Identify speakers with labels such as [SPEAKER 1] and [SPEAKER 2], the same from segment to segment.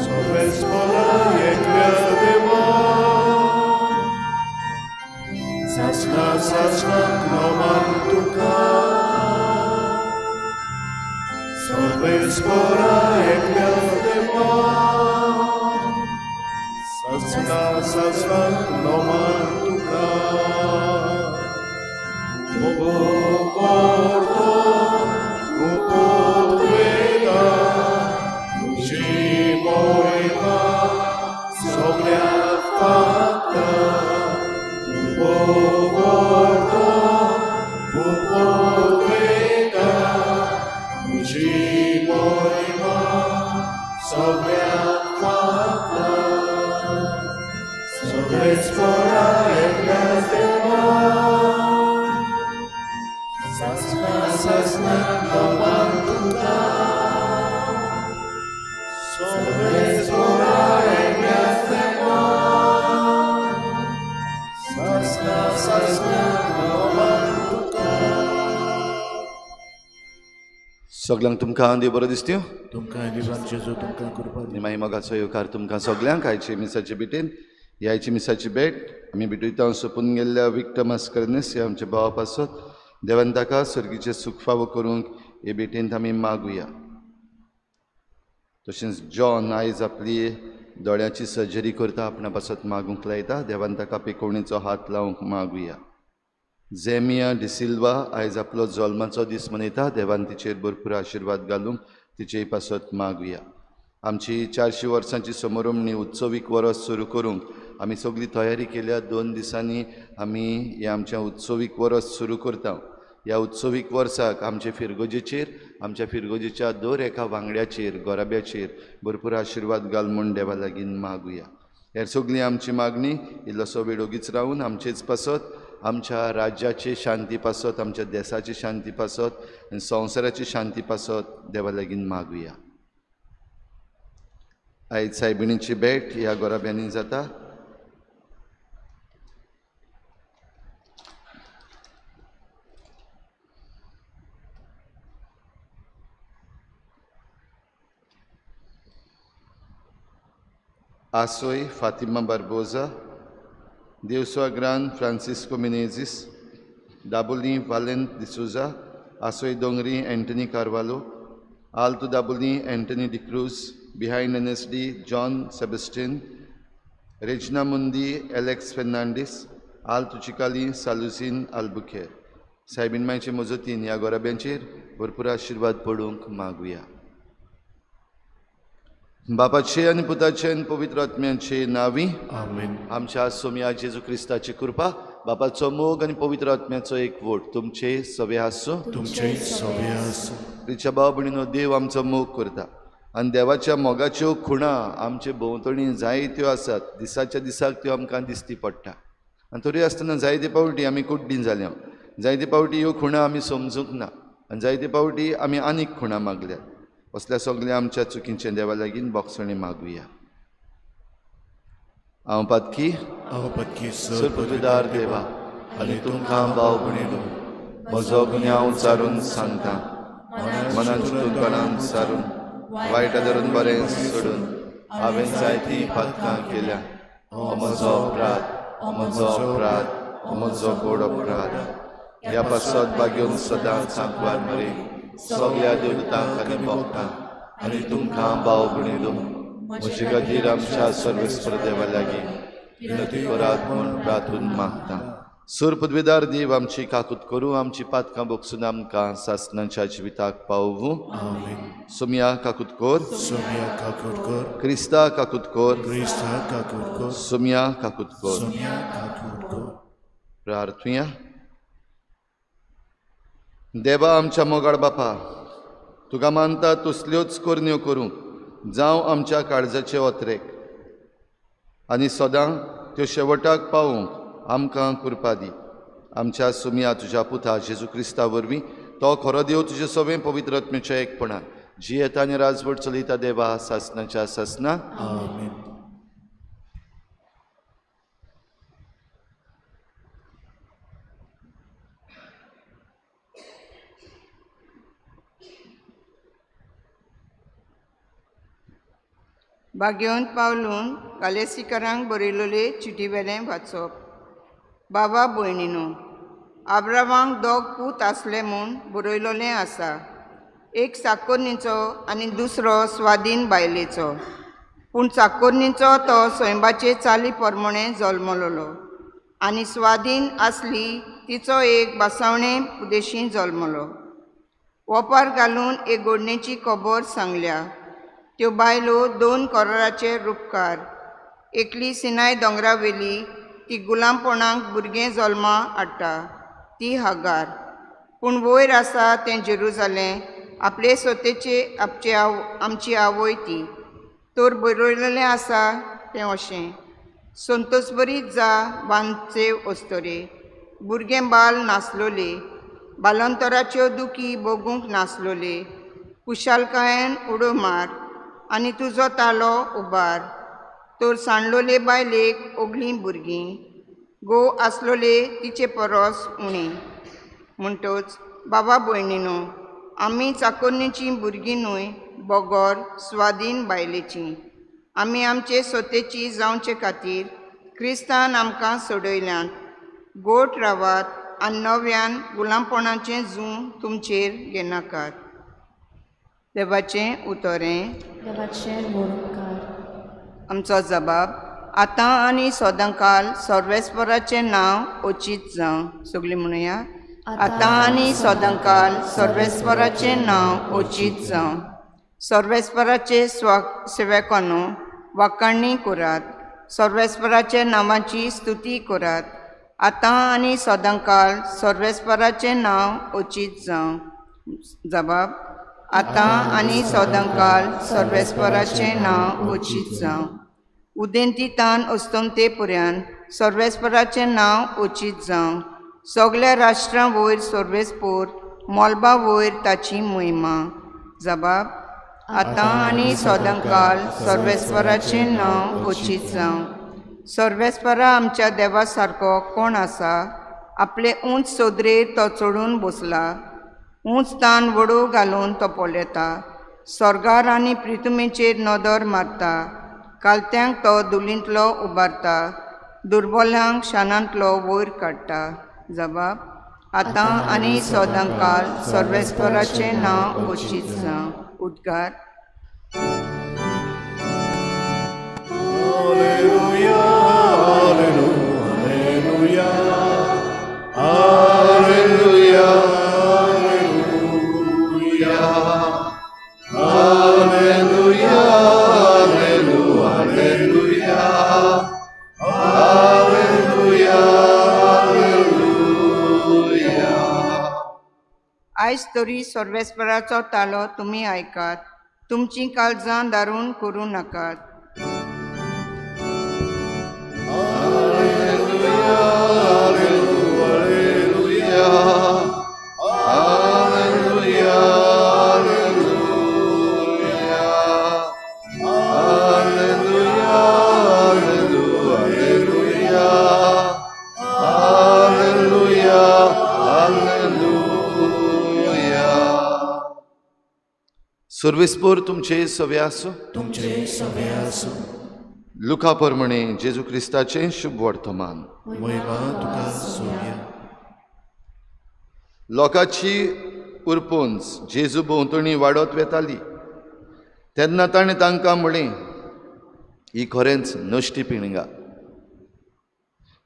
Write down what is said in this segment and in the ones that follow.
[SPEAKER 1] सगळेच पोरा एकल्या देवा सासना सासनाक नमन तुका सगळेच पोरा एकल्या देवा सासना सासनाक नमन तुका
[SPEAKER 2] सगळ्यांक तुमकां देव बरो दिसत्यो
[SPEAKER 3] तुमकां दिवान जेजू तुमकां कृपा दी.
[SPEAKER 2] मागीर मोगाचो येवकार तुमकां सगळ्यांक आयचे मिसाचे भेटेन ह्या आयची मिसाची भेट आमी भेटयता सोंपून गेल्ल्या विक्टर मास्करनेस ह्या आमच्या भावा पासत देवान ताका सर्गीचें सूख फावो करूंक हे भेटेंत आमी मागुया. तशेंच जॉन आयज आपली दोळ्याची सर्जरी करता आपणा पासत मागूंक लायता देवान ताका पिकोवणेचो हात लावंक मागुया. जेमिया डिसिल्वा आयज आपलो जल्माचो दीस मनयता देवान तिचेर भरपूर आशिर्वाद घालूंक तिचेय पासत मागुया. आमची 400 वर्सांची समोरमणी उत्सवीक वरस सुरू करूंक आमी सगळी तयारी केल्या. 2 दिसांनी आमी हें आमचें उत्सवीक वरस सुरू करता. ह्या उत्सवीक वर्साक आमचे फिरगोजेचेर आमच्या फिरगोजेच्या दर एका वांगड्याचेर गोराब्याचेर भरपूर आशिर्वाद घाल म्हूण देवा लागीं मागुया. हेर सगळी आमची मागणी इल्लोसो वेळ ओगीच रावून आमचेच पासत आमच्या राज्याची शांती पासत आमच्या देसाची शांती पासत आनी संवसाराची शांती पासत देवा लागीं मागुया. आयज सायबिणीची भेट ह्या गोराब्यांनी जाता. आसोय फातिमा बार्बोजा, देवसो ग्रान फ्रांसिस्को मिनेझिस, दाबोली वालेंत डिसोजा, आसोय Dongri Anthony Carvalho, Alto Dabolim Anthony D'Cruz, behind N S D John Sebastian, Regina Mundi Alex Fernandes, Alto Chicalim Saluzin Albuquerque. Soybean मायचे मजतीन ह्या गोराब्यांचेर भरपूर आशिर्वाद पडूंक मागुया. बापाचे आनी पुताचे आनी पवित्र आत्म्याचे नांवी
[SPEAKER 3] आमेन.
[SPEAKER 2] आमच्या सोमया जेजू क्रिस्ताची कृपा, बापाचो मोग आनी पवित्र आत्म्याचो एकवट तुमचे सवे आसूं.
[SPEAKER 3] तुमचे सवे आसूं.
[SPEAKER 2] प्रिच्या भाव भयणीनो, देव आमचो मोग करता आनी देवाच्या मोगाच्यो खुणा आमचे भोंवतणी जायत्यो आसात. दिसाच्या दिसाक त्यो आमकां दिसती पडटा आनी तरी आसतना जायते पावटी आमी कुड्डीं जाल्या. जायते पावटी ह्यो खुणा आमी समजूंक ना आनी जायते पावटी आमी आनीक खुणा मागल्यात. असल्या सगळ्या आमच्या चुकींचें देवा लागीं बोगसणें मागुया. हांव पातकी सर्वपविदार देवा आनी तुमकां भाव भयणीनो म्हजो गुन्यांव सारून सांगता. मनान चिंतून तोंडान सारून वायट धरून बरें सोडून हांवें जायतीं पातकां केल्या. हो म्हजो अपराध, हो म्हजो अपराध, हो म्हजो गोड अपराध. ह्या पासत बागेवन सदांच सांकवार मरे सगळ्या देवतांक आनी भोगतांक आनी तुमकां भाव भयणीनो म्हजे खातीर आमच्या सर्वेस्पर देवा लागीं विनती करात म्हूण प्रार्थून मागता. सूर पदवीदार देव आमची काकूत करूं, आमची पातकां बोगसून आमकां सासनाच्या जिविताक पावूं. सोमया काकूत कर,
[SPEAKER 3] सोमया काकूत कर,
[SPEAKER 2] क्रिस्ता काकूत कर,
[SPEAKER 3] क्रिस्ता काकूत कर,
[SPEAKER 2] सोमया काकूत कर,
[SPEAKER 3] सोमया काकूत कर.
[SPEAKER 2] प्रार्थुया. देवा आमच्या मोगाळ बापा, तुका मानता तसल्योच करण्यो करूंक जावं आमच्या काळजाचे ओतरेक आनी सदां त्यो शेवटाक पावोवंक आमकां कृपा दी. आमच्या सुमया तुज्या पुता जेजू क्रिस्ता वरवीं तो खरो देव तुजे सवें पवित्र आत्म्याच्या एकपणान जियेता आनी राजवट चलयता देवा सासनाच्या सासना.
[SPEAKER 3] आमेन.
[SPEAKER 4] भाग्यवंत पावलून गालेसीकरांक बरयलेले चिटीवेलें वाचप. बाबा भयणीनो, आब्रामाक दोग पूत आसले म्हूण बरयलेलें आसा, एक चाकोरनीचो आनी दुसरो स्वाधीन बायलेचो. पूण चाकोरनीचो तो सैंबाचे चाली प्रमाणे जल्मलोलो आनी स्वाधीन आसली तिचो एक बासावणे उदेशी जल्मलो. ओपार घालून एक गोडणेची खबर सांगल्या. त्यो बायलो 2 करोडाचे रुपकार. एकली सिनाय दोंगरावेली, ती गुलामपणाक भुरगें जल्मा हाडटा, ती हागार. पूण वयर आसा तें जेरुजालें, आपले स्वतेचे आपचे आमची आवय ती. तर बरयलेलें आसा तें अशें, संतोषबरीत जा बांदचे अस्तरे, भुरगें बाल नासलोले, बालंतराच्यो दुखी भोगूंक नासलोले, कुशालकायेन उडो मार आनी तुजो तालो उबार. तर सांडलोले बायलेक ओगलीं भुरगीं, घोव आसलोले तिचे परस उणी. म्हणटच बाबा भयणीनो, आमी चाकोरनीचीं भुरगीं न्हय, बगर स्वाधीन बायलेचीं. आमी आमचे स्वतेची जावचे खातीर क्रिस्तान आमकां सोडयल्यात. गोट रावात आनी नव्यान गुलामपणाचें जूं तुमचेर घेनाकात. देवाचें उतरें.
[SPEAKER 5] देवाचें उपकार.
[SPEAKER 4] आमचो जबाब आतां आनी सदांकाल सर्वेस्पराचें नांव ओचीत जावं. सगळीं म्हणुया, आतां आनी सदांकाल सर्वेस्पराचें नांव ओचीत जावं. सर्वेस्पराचे सेवकांनो वाखाणणी करात, सर्वेस्पराच्या नांवाची स्तुती करात. आतां आनी सदांकाल सर्वेस्पराचें नांव ओचीत जावं. जबाब आतां आनी सदांकाल सर्वेस्पराचें नांव ओचीत जावं. उदेंती तान अस्तंते पर्यंत सर्वेस्पराचें नांव ओचीत जावं. सगल्या राष्ट्रां वयर सर्वेस्पोर, मोलबा वयर ताची महिमा. जबाब आतां आनी सदांकाल सर्वेस्पराचें नांव ओचीत जावं. सर्वेस्परा आमच्या देवा सारको कोण आसा? आपले उंच सोदरेर तो चडून बसला, उंच तान वडोव घालून तो पळयता, स्वर्गार आनी प्रितुमेचेर नदर मारता. कालत्यांक तो दुलींतलो उबारता, दुर्बोल्यांक शानांतलो वयर काडटा. जबाब आतां आनी सदांकाल सर्वेस्पराचें नांव ओचीत जावं. उद्गार.
[SPEAKER 1] Alleluia, alleluia, alleluia, alleluia, alleluia, alleluia, alleluia.
[SPEAKER 4] आयज तरी सर्वेस्पराचो तालो तुमी आयकात, तुमचीं काळजां दारून करूं नाकात.
[SPEAKER 2] Alleluia, alleluia, alleluia, alleluia, alleluia, alleluia. सर्वेस्पोर तुमचे सवे आसूं.
[SPEAKER 3] तुमचे सवे आसूं.
[SPEAKER 2] लुका प्रमाणे जेजू क्रिस्ताचें शुभ वर्तमान.
[SPEAKER 3] महिमा तुका सोम्या.
[SPEAKER 2] लोकांची उरपोंज जेजू भोंवतणी वाडत वेताली तेन्ना ताणें तांकां म्हळें, ही खरेंच नश्टी पिणगा.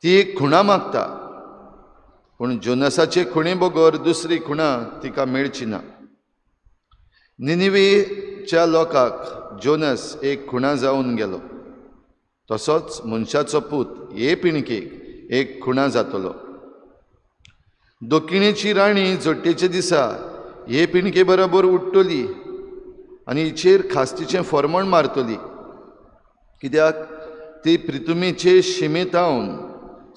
[SPEAKER 2] ती एक खुणा मागता, पूण जोनसाचे खुणे बगर दुसरी खुणा तिका मेळची ना. निनिवेच्या लोकांक जोनस एक खुणा जावन गेलो, तसोच मनशाचो पूत हे पिणकेक एक खुणा जातलो. दक्षिणेची राणी जोट्टेच्या दिसा हे पिणके बरोबर उठ्ठली आनी हिचेर खास्तीचें फॉर्मण मारतली, कित्याक ती प्रितुमेचे शिमेतावन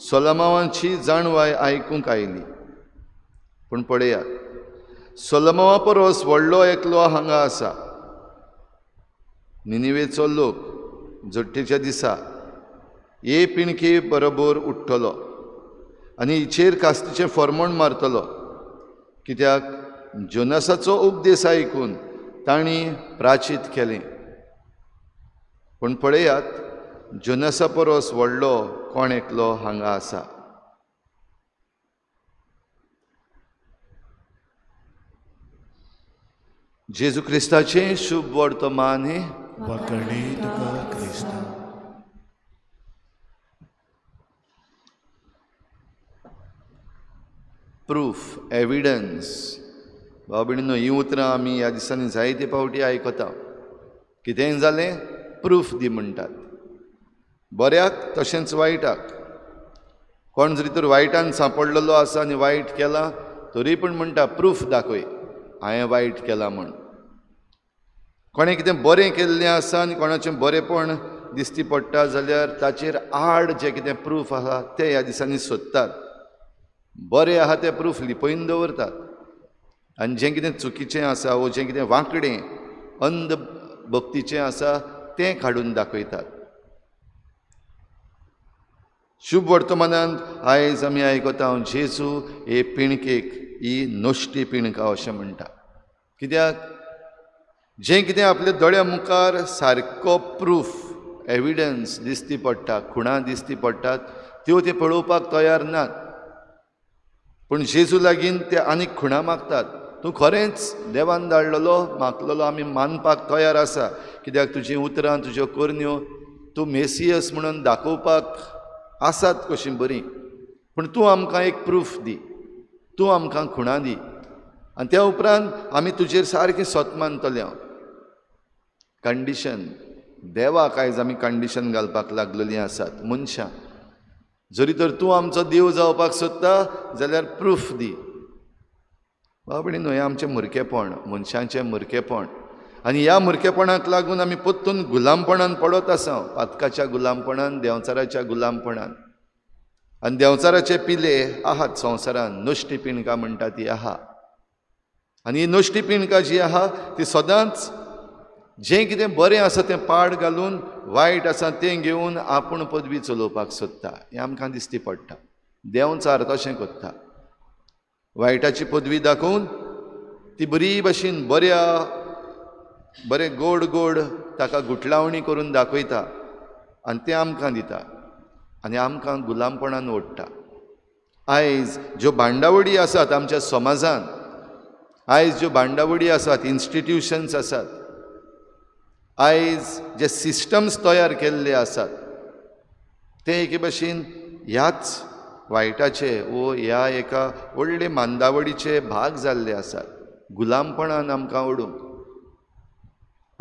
[SPEAKER 2] सोलमावांची जाणवाय आयकूंक आयली. पूण पळयात, सोलमावा परस व्हडलो एकलो हांगा आसा. निनिवेचो लोक जोट्टेच्या दिसा हे पिणके बरोबर उठ्ठलो आनी हिचेर कास्तीचें फॉर्मण मारतलो, कित्याक जोनसाचो उपदेश आयकून तांणी प्राचीत केलें. पूण पळयात, जोनासा परस व्हडलो कोण एकलो हांगा आसा. जेजू क्रिस्ताचें शुभ वर्तमान हें.
[SPEAKER 3] वाकणी तुका क्रिस्ता.
[SPEAKER 2] Proof, evidence. भाव भयणींनो, हीं उतरां आमी ह्या दिसांनी जायते फावटी आयकता. कितेंय जालें प्रूफ दी म्हणटात, बऱ्याक तशेंच वायटाक. कोण जरी तर वायटान सांपडलेलो आसा आनी वायट केलां तरी पूण म्हणटा प्रूफ दाखय हांवें वायट केलां म्हूण. कोणें कितें बरें केल्लें आसा आनी कोणाचें बरेंपण दिश्टी पडटा जाल्यार ताचेर आड जें कितें प्रूफ आसा तें ह्या दिसांनी सोदतात. बरें आसा तें प्रूफ लिपयन दवरतात आनी जें कितें चुकीचें आसा वो जें कितें वांकडें अंध भक्तीचें आसा तें काडून दाखयतात. शुभ वर्तमानांत आयज आमी आयकता जेजू हे पिणकेक ही नश्टी पिणका अशें म्हणटा. कित्याक? जें कितें आपल्या दोळ्या मुखार सारको प्रूफ, एविडन्स दिश्टी पडटा, खुणां दिश्टी पडटात, त्यो ते पळोवपाक तयार नात. पूण जेजू लागीं ते आनीक खुणां मागतात. तूं खरेंच देवान धाडलेलो मागलेलो आमी मानपाक तयार आसा, कित्याक तुजीं उतरां, तुज्यो करण्यो तूं मेसियस म्हणून दाखोवपाक आसात कशीं बरीं, पूण तूं आमकां एक प्रूफ दी, तूं आमकां खुणां दी आनी त्या उपरांत आमी तुजेर सारकें सत मानतले. कंडिशन, देवाक आयज आमी कंडिशन घालपाक लागलेलीं आसात मनशां. जरी तर तूं आमचो देव जावपाक सोदता जाल्यार प्रूफ दी. भाव भयणींनो, हें आमचें मुरकेपण, मनशांचें मुरकेपण. आनी ह्या मुरकेपणाक लागून आमी परतून गुलामपणान पडत आसा, पातकाच्या गुलामपणान, देंवचाराच्या गुलामपणान. आनी देंवचाराचे पिले आहात संवसारान, नश्टी पिणका म्हणटा ती आहा. आनी ही नश्टी पिणका जी आहा ती सदांच जें कितें बरें आसा तें पाड घालून वायट आसा तें घेवन आपूण पदवी चलोवपाक सोदता. हें आमकां दिश्टी पडटा. देंवचार तशें करता, वायटाची पदवी दाखोवन ती बरी भशेन बऱ्या बरें गोड गोड ताका गुटलावणी करून दाखयता आनी तें आमकां दिता आनी आमकां गुलामपणान ओडटा. आयज ज्यो भांडावडी आसात आमच्या समाजान, आयज ज्यो भांडावडी आसात, इन्स्टिट्युशन्स आसात, आयज जे सिस्टम्स तयार केल्ले आसात ते एके भशेन ह्याच वायटाचे वो ह्या एका व्हडले मांदावडीचे भाग जाल्ले आसात, गुलामपणान आमकां ओडूंक.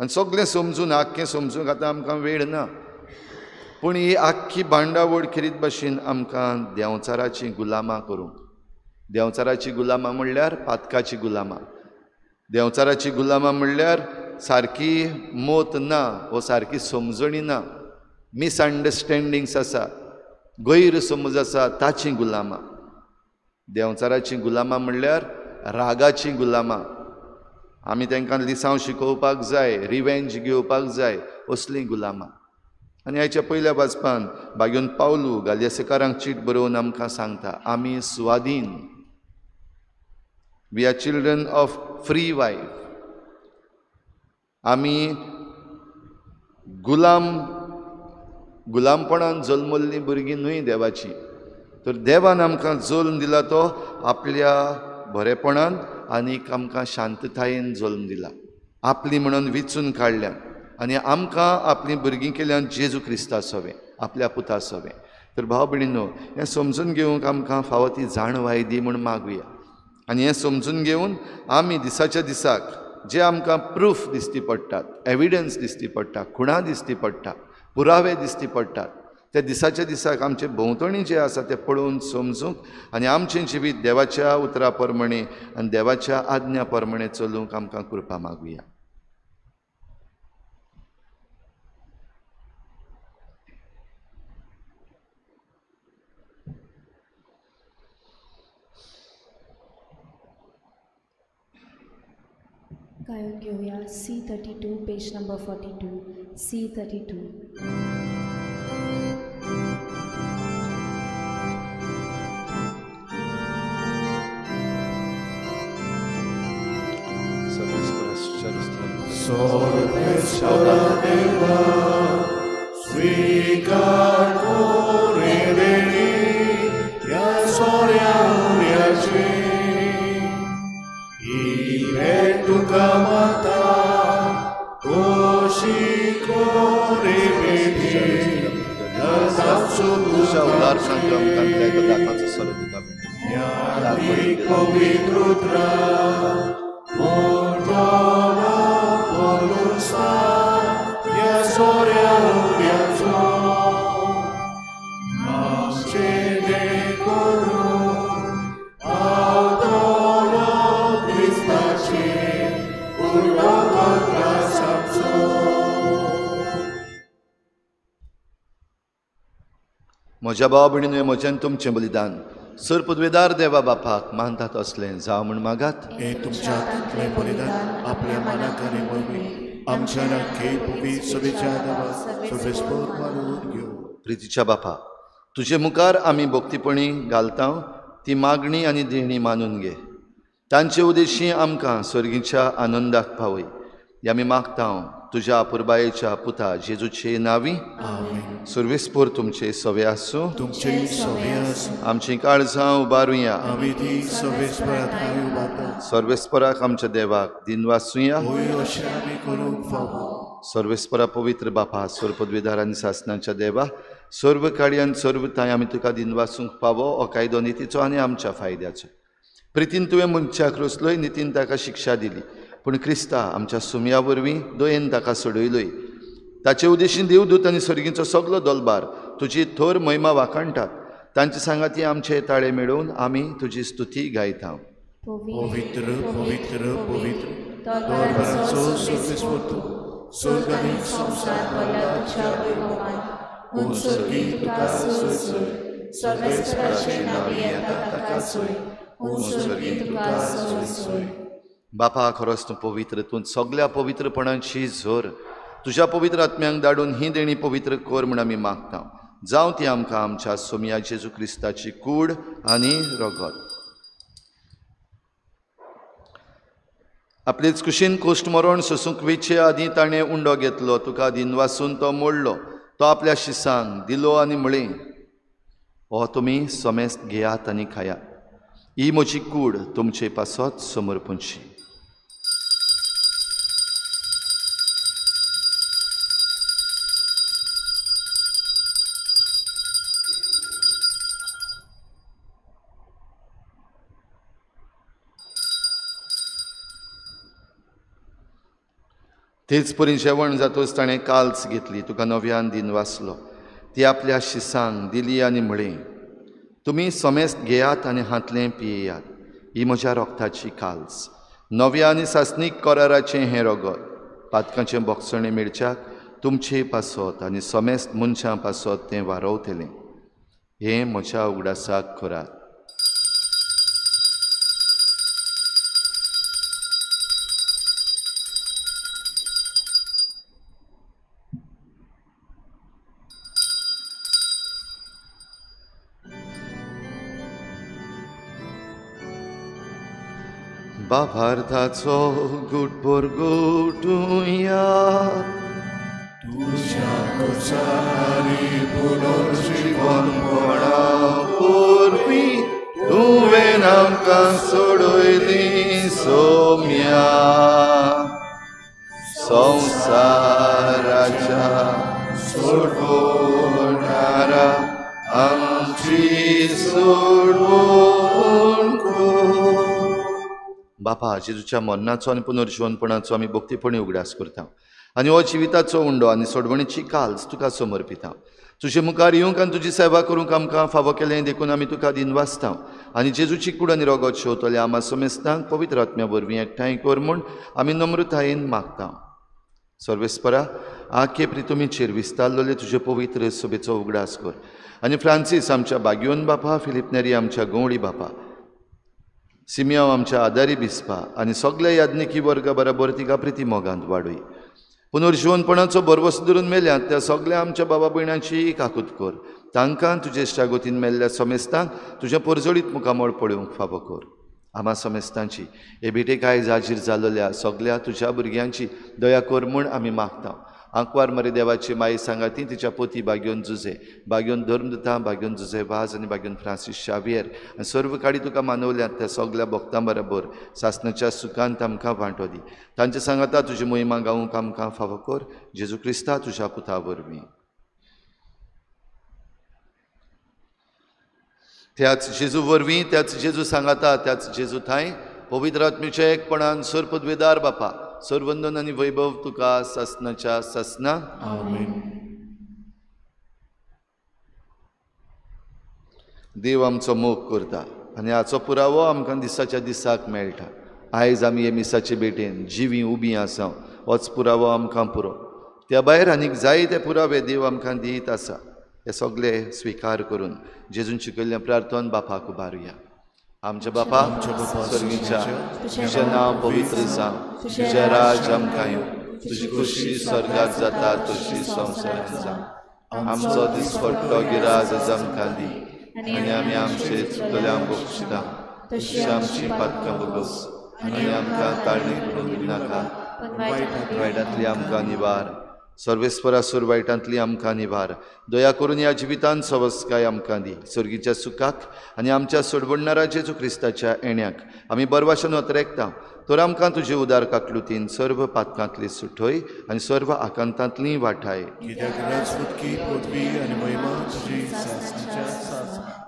[SPEAKER 2] आनी सगळें समजून, आख्खें समजूंक आतां आमकां वेळ ना, पूण ही आख्खी बांडावड खेरीत भशेन आमकां देंवचाराचीं गुलामां करूंक. देंवचाराचीं गुलामां म्हणल्यार पातकाचीं गुलामां. देंवचाराचीं गुलामां म्हणल्यार सारकी मत ना वो सारकी समजणी ना, मिसअंडरस्टँडिंग्स आसा, गैरसमज आसा, ताचीं गुलामां. देंवचाराचीं गुलामां म्हणल्यार रागाचीं गुलामां. आमी तांकां लिसांव शिकोवपाक जाय, रिवेंज घेवपाक जाय, असलीं गुलामां. आनी आयच्या पयल्या वाचपान बागेवन पावलू गालियासेकारांक चीट बरोवन आमकां सांगता, आमी स्वाधीन, we are children of free wife. आमी गुलामपणान जल्मल्लीं भुरगीं न्हय देवाचीं, तर देवान आमकां जल्म दिला तो आपल्या बरेपणान आनीक आमकां शांततायेन जल्म दिला, आपली म्हणून विचून काडल्या आनी आमकां आपलीं भुरगीं केल्यान जेजू क्रिस्ता सवें, आपल्या पुता सवें. तर भाव भयणींनो, हें समजून घेवंक आमकां फावो ती जाणवाय दी म्हूण मागुया. आनी हें समजून घेवन आमी दिसाच्या दिसाक जे आमकां प्रूफ दिश्टी पडटात, एविडन्स दिश्टी पडटा, खुणां दिश्टी पडटा, पुरावे दिश्टी पडटात, त्या दिसाच्या दिसाक आमचे भोंवतणी जे आसा तें पळोवन समजूंक आनी आमचें जिवीत देवाच्या उतरा प्रमाणे आनी देवाच्या आज्ञा प्रमाणे चलूंक आमकां कृपा मागुया.
[SPEAKER 5] गायन घेवया C32 page number 42 C32.
[SPEAKER 1] Sorve sora deva
[SPEAKER 2] तुझ्या उदारपणान तूं आमकां दिलाय तो दाखाचो सोरो तुका म्हज्या भाव भयणीन म्हजें तुमचें बलिदान सर पदवेदार देवा बापाक मानतात असलें जावं म्हूण मागात.
[SPEAKER 3] हें तुमच्या हातांतलें बलिदान आपल्या मनाक आनी वरवीं आमच्या घेवं.
[SPEAKER 2] प्रितीच्या बापा, तुजे मुखार आमी भक्तीपणी घालता ती मागणी आनी देणी मानून घे. तांचे उद्देशी आमकां सर्गीच्या आनंदाक पावय हे आमी मागता तुज्या अपुरबायेच्या पुता जेजूचे नांवी. सुर्वेस्पोर तुमचे सवे आसूं.
[SPEAKER 3] तुमचे सवे आसूं.
[SPEAKER 2] आमची काळजां उबारुया.
[SPEAKER 3] आमी ती सर्वेस्पराक उबारता.
[SPEAKER 2] सर्वेस्पराक आमच्या देवाक दिनवासुया.
[SPEAKER 3] अशें आमी करूंक फावो.
[SPEAKER 2] सर्वेस्परा पवित्र बापा, सर्व पदवीधार आनी सासणाच्या देवा, सर्व काळी आनी सर्व तांय आमी तुका दिनवासूंक फावो हो कायदो नितीचो आनी आमच्या फायद्याचो. प्रितीन तुवें मनशाक रचलोय, नितीन ताका शिक्षा दिली, पूण क्रिस्ता आमच्या सुमया वरवीं दयेन ताका सोडयलोय. ताचे उद्देशीन देवदूत आनी सर्गीचो सगलो दलबार तुजी थोर महिमा वाखाणटात. तांचे सांगाती आमचे ताळे मेळोवन आमी तुजी स्तुती गायता.
[SPEAKER 3] पवित्र पवित्र पवित्र दरबाराचो सर्वेस्पर स्वर्ग आनी संवसार भरला तुज्या वैभवान. हुन स्वर्गी तुका सोय सोय, सर्वेस्पराचे नांवी येता ताका सोय, हुन स्वर्गी तुका सोय सोय.
[SPEAKER 2] बापा, खरोच तूं पवित्र, तूं सगल्या पवित्रपणाची झर. तुज्या पवित्र आत्म्यांक धाडून ही देणी पवित्र कर म्हूण आमी मागता. जावं ती आमकां आमच्या सोमया जेजू क्रिस्ताची कूड आनी रगत. आपलेच कुशीन कोश्ट मरण सोसूंक वेचे आदीं ताणें उंडो घेतलो, तुका दिनवासून तो मोडलो, तो आपल्या शिसांक दिलो आनी म्हळें, हो तुमी समेस्त घेयात आनी खायात, ही म्हजी कूड तुमचे पासत समर्पणची. तेच परी जेवण जातोच ताणें काल्स घेतली, तुका नव्यान दिनवासलो, ती आपल्या शिसांक दिली आनी म्हळें, तुमी समेस्त घेयात आनी हांतलें पियेयात, ही म्हज्या रोगताची काल्स, नव्या आनी सासणीक कराराचें हें रगत, पातकांचें बोगसणें मेळच्याक तुमचे पासत आनी समेस्त मनशां पासत तें वारवतलें. हें म्हज्या उगडासाक करात. बाभार्थाचो गुटभर गुटुया
[SPEAKER 3] तुज्या कुसारी पुनर्जीवनपणा
[SPEAKER 2] वरवीं तुवें आमकां सोडयली सोम्या संवसाराच्या सोडवणारा आमची सोडवण कर. बापा, जेजूच्या मरणाचो आनी पुनर्जीवनपणाचो आमी भक्तीपणी उगडास करता आनी हो जिविताचो उंडो आनी सोडवणीची काल्स तुका समर्पिता. तुजे मुखार येवंक आनी तुजी सेवा करूंक आमकां फावो केलें देखून आमी तुका दिनवासता आनी जेजूची कूड आनी रगत शेवतले आमा समेस्तांक पवित्र आत्म्या वरवीं एकठांय कर म्हूण आमी नम्रतायेन मागता. सर्वेस्परा, आखे प्रितुमीचेर विस्तारलेले तुजे पवित्र सभेचो उगडास कर आनी फ्रांसीस आमच्या बागियोन बापा, फिलीप नेरी आमच्या गंवडी बापा, सिमियांव आमच्या आदारी बिस्पा आनी सगल्या याज्ञिकी वर्गा बराबर तिका प्रिती मोगांत वाडय. पुनर्जीवनपणाचो भरवंसो धरून मेल्यात त्या सगल्या आमच्या बाबा भयणांची काकूत कर. तांकां तुजे इश्टागतीन मेल्ल्या समेस्तांक तुजें परजळीत मुखामळ पळोवंक फावो कर. आमा समेस्तांची हे भेटेक आयज हाजीर जाल्ल्या सगल्या तुज्या भुरग्यांची दया कर म्हूण आमी मागता. आंकवार मरे देवाची माई सांगाती तिच्या पोती बाग्योन जुजे, बाग्योन धर्मदुता, बाग्योन जुजे वाज आनी बाग्योन फ्रांसीस शावियर आनी सर्व काडी तुका मानवल्यात त्या सगल्या भक्तां बरोबर सासणाच्या सुखांत आमकां वांटो दी. तांचे सांगाता तुजी मोहिमा गावूंक आमकां फावो कर, जेजू क्रिस्ता तुज्या पुता वरवीं. त्याच जेजू वरवीं, त्याच जेजू सांगाता, त्याच जेजू थांय पवित्र आत्म्याच्या एकपणान सर्वपदवेदार बापा, सर्वंदन आनी वैभव तुका सासणाच्या सासना.
[SPEAKER 1] आमेन.
[SPEAKER 2] देव आमचो मोग करता आनी हाचो पुरावो आमकां दिसाच्या दिसाक मेळटा. आयज आमी हे मिसाचे भेटेन जिवीं उबीं आसा, होच पुरावो आमकां पुरो. त्या भायर आनीक जायते पुरावे देव आमकां दीत आसा. हे सगळे स्विकार करून जेजून शिकयल्लें प्रार्थन बापाक उबारुया. आमच्या बापा स्वर्गीच्या, तुजें नांव पवित्र जावं, तुजें राज आमकां येवं, तुजी खुशी स्वर्गात जाता तशी संवसारांत जावं. आमचो दिसपट्टो गिराज आज आमकां दी आनी आमी आमचे चुकल्यांक बक्षिता तशी आमची पातकां भोगस आनी आमकां ताळणी करून दिनाका, वायटांतली आमकां निवार. सर्वेस्परासूर वायटांतली आमकां निवार. दया करून ह्या जिवितांत सवस्काय आमकां दी. सर्गीच्या सुखाक आनी आमच्या सोडवणणारा जेजू क्रिस्ताच्या येण्याक आमी बरवाशन अतरेकता, तर आमकां तुजे उदार काकलुतीन सर्व पातकांतली सुठय आनी सर्व आकांतांतली वाठाय.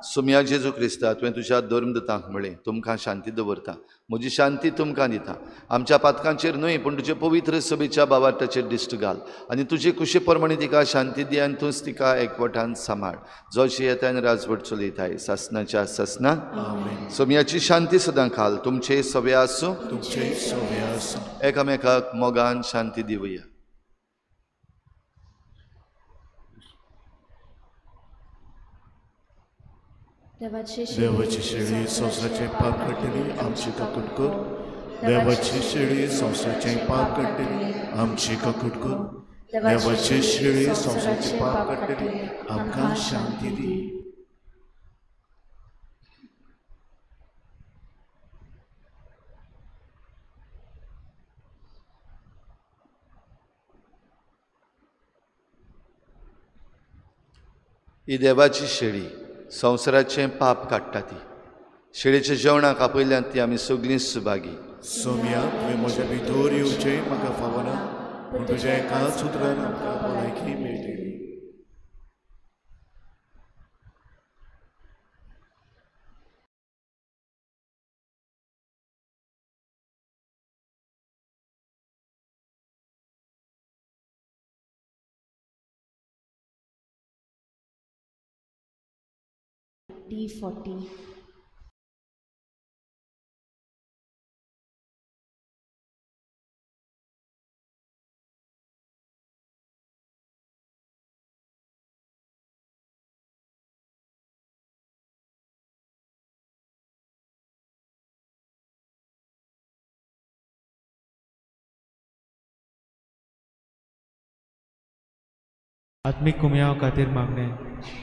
[SPEAKER 2] सुम्या जेजू क्रिस्ता, तुवें तुज्या धर्मदुतांक म्हळें, तुमकां शांती दवरता, म्हजी शांती तुमकां दिता. आमच्या पातकांचेर न्हय पूण तुजे पवित्र सभेच्या बावार्थाचेर दिश्ट घाल आनी तुजे कुशे प्रमाणे तिका शांती दी आनी तूंच तिका एकवटान सांबाळ, जो येता आनी राजवट चलयताय सासणाच्या सासना. सोम्याची शांती सदां खाल तुमचे सवे आसूं, एकामेकाक मोगान शांती दिवया.
[SPEAKER 1] देवाची शेळी संवसाराचें पाप काडटली आमची काकूट कर. देवाची शेळी संवसाराचें पाप काडटली आमची काकूट कर. देवाची शेळी संवसाराचें पाप काडटली आमकां शांती दी.
[SPEAKER 2] ही देवाची शेळी संवसाराचें पाप काडटा ती. शेळीच्या जेवणाक आपयल्यान ती आमी सगळीं सुभागी.
[SPEAKER 1] सोम्या, तुवें म्हज्या भितर येवचें म्हाका फावना, पूण तुज्या एकाच उतरान आमकां भलायकी मेळटली.
[SPEAKER 5] D40.
[SPEAKER 6] आत्मीक कुमयाव खातीर मागणें.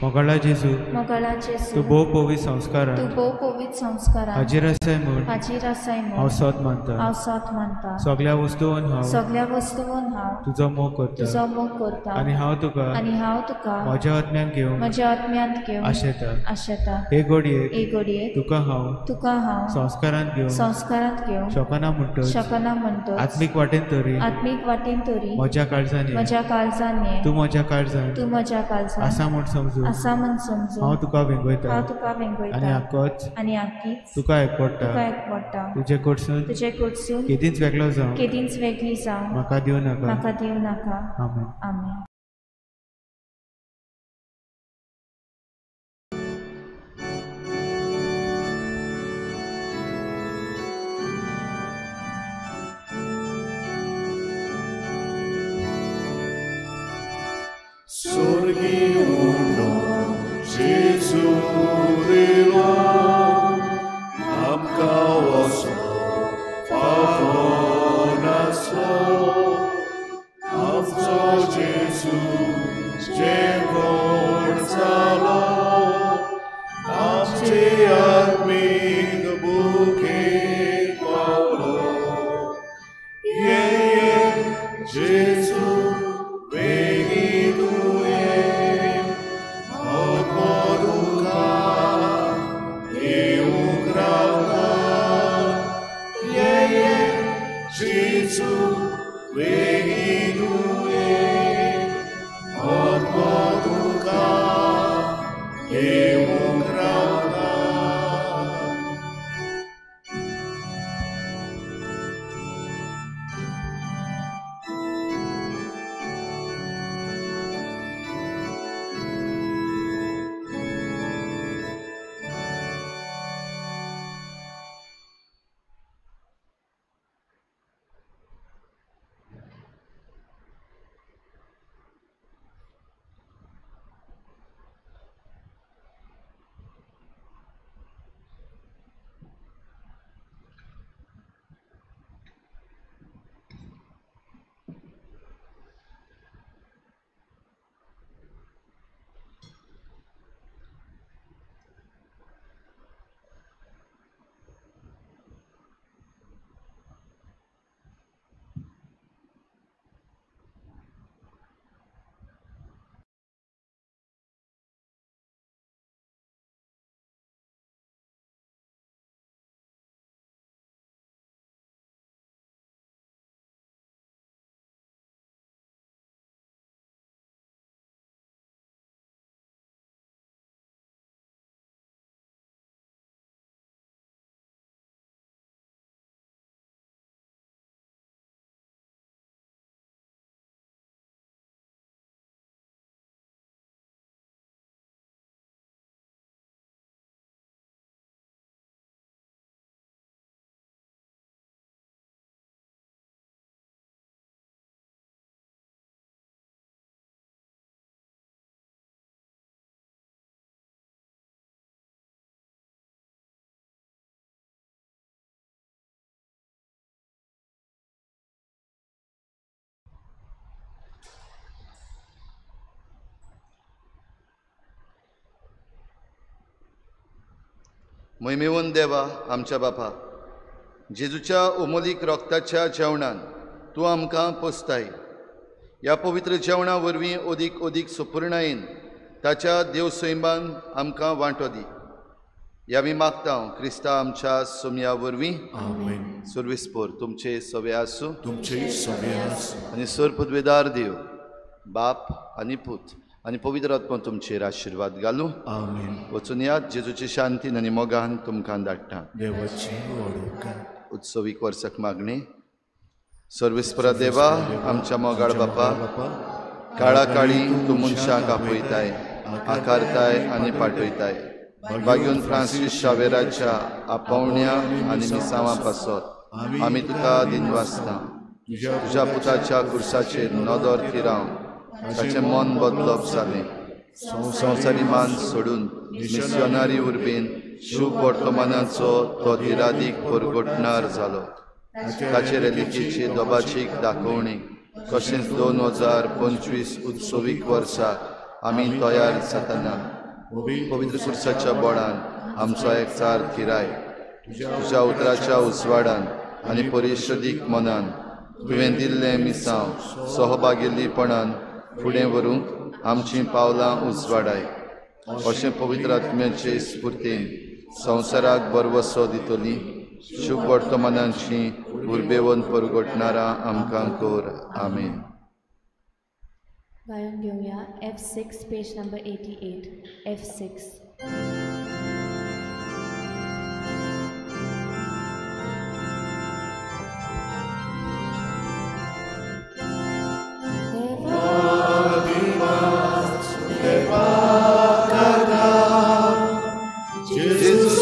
[SPEAKER 6] मोगाळा जेजू,
[SPEAKER 3] मोगाळा जेजू,
[SPEAKER 6] तूं भोव पवित्र संस्कारान,
[SPEAKER 3] तूं भोव पवित्र संस्कारान
[SPEAKER 6] हाजीर आसाय म्हूण,
[SPEAKER 3] हाजीर आसाय म्हूण
[SPEAKER 6] हांव सत मानता,
[SPEAKER 3] हांव सत मानता.
[SPEAKER 6] सगल्या वस्तून हांव,
[SPEAKER 3] सगल्या वस्तून हांव
[SPEAKER 6] तुजो मोग करता,
[SPEAKER 3] तुजो मोग करता.
[SPEAKER 6] आनी हांव तुका,
[SPEAKER 3] आनी हांव तुका
[SPEAKER 6] म्हज्या आत्म्यान घेवन,
[SPEAKER 3] म्हज्या आत्म्यांत घेवन
[SPEAKER 6] आशेता,
[SPEAKER 3] आशेता.
[SPEAKER 6] हे घडयेक,
[SPEAKER 3] हे घडयेक
[SPEAKER 6] तुका हांव,
[SPEAKER 3] तुका हांव
[SPEAKER 6] संस्कारांत घेवन,
[SPEAKER 3] संस्कारांत घेवन
[SPEAKER 6] शकना म्हणटच,
[SPEAKER 3] शकना म्हणटच
[SPEAKER 6] आत्मीक वाटेन तरी,
[SPEAKER 3] आत्मीक वाटेन तरी
[SPEAKER 6] म्हज्या काळजान,
[SPEAKER 3] म्हज्या काळजान
[SPEAKER 6] तूं म्हज्या काळजान,
[SPEAKER 3] तूं म्हज्या काळजान
[SPEAKER 6] आसा म्हूण समजू,
[SPEAKER 3] आसा म्हूण समजू.
[SPEAKER 6] हांव तुका वेंगयता,
[SPEAKER 3] हांव तुका वेंगयता.
[SPEAKER 6] आनी आकोच,
[SPEAKER 3] आनी आकीच
[SPEAKER 6] तुका एकवटा,
[SPEAKER 3] तुका एकवटा.
[SPEAKER 6] तुजे कडसून,
[SPEAKER 3] तुजे कडसून
[SPEAKER 6] केदींच वेगळो जावं,
[SPEAKER 3] केदींच वेगळी जावं
[SPEAKER 6] म्हाका दिवं नाका,
[SPEAKER 3] म्हाका दिवं नाका.
[SPEAKER 6] आमेन.
[SPEAKER 3] आमेन.
[SPEAKER 1] Sorgi uno Gesù dilo amka oso favonaso amso Gesù jevorzalo amche admig buke paulo ye ye Gesù
[SPEAKER 2] मोहिमेवन देवा आमच्या बापा, जेजूच्या उमोलीक रोगताच्या जेवणान तूं आमकां पोसताय. ह्या पवित्र जेवणा वरवीं अदीक अदीक सुपुर्णायेन ताच्या देव सैमान आमकां वांटो दी. ह्या आमी मागता क्रिस्ता आमच्या सोमया वरवीं.
[SPEAKER 1] आमेन.
[SPEAKER 2] सर्वेस्पोर तुमचे सवे आसूं,
[SPEAKER 1] तुमचे सवे आसूं.
[SPEAKER 2] आनी सर पदवेदार देव बाप आनी पूत आनी पवित्र आत्मो तुमचेर आशिर्वाद घालूं.
[SPEAKER 1] आमेन.
[SPEAKER 2] वचून यात, जेजूची शांतीन आनी मोगान तुमकां धाडटा.
[SPEAKER 1] देवाची वडोवका.
[SPEAKER 2] उत्सवीक वर्साक मागणी. सर्वेस्परा देवा आमच्या मोगाळ बापा, काळा काळी तूं मनशांक आपयताय, आकारताय आनी पाठयताय. बागेवन फ्रांसीस शावेराच्या आपोवण्या आनी मिसांवां पासत आमी तुका दिनवासता. तुज्या पुताच्या कुर्साचेर नदर थिरावन ताचें मन बदलप जालें. संवसारी मान सोडून मिसियोनारी उर्बेन शुभ वर्तमानाचो तो दिरादीक परगटणार जालो. ताचे रेलिकेची दोबाचीक दाखोवणी तशेंच 2025 उत्सवीक वर्सा आमी तयार जातना पवित्र कुर्साच्या बळान आमचो एकचार थिराय. तुज्या उतराच्या उजवाडान आनी परिशदीक मनान तुवें दिल्लें मिसांव सहभागिल्लीपणान फुडें व्हरूंक आमचीं पावलां उजवाडाय. अशें पवित्र आत्म्याचे स्फुर्तीन संवसाराक बरवसो दितली शुभ वर्तमानाची उर्बेवन परगटणारा आमकां कर. आमेन.
[SPEAKER 5] गायन घेवया F6 page number 88. F6.
[SPEAKER 1] Jesus,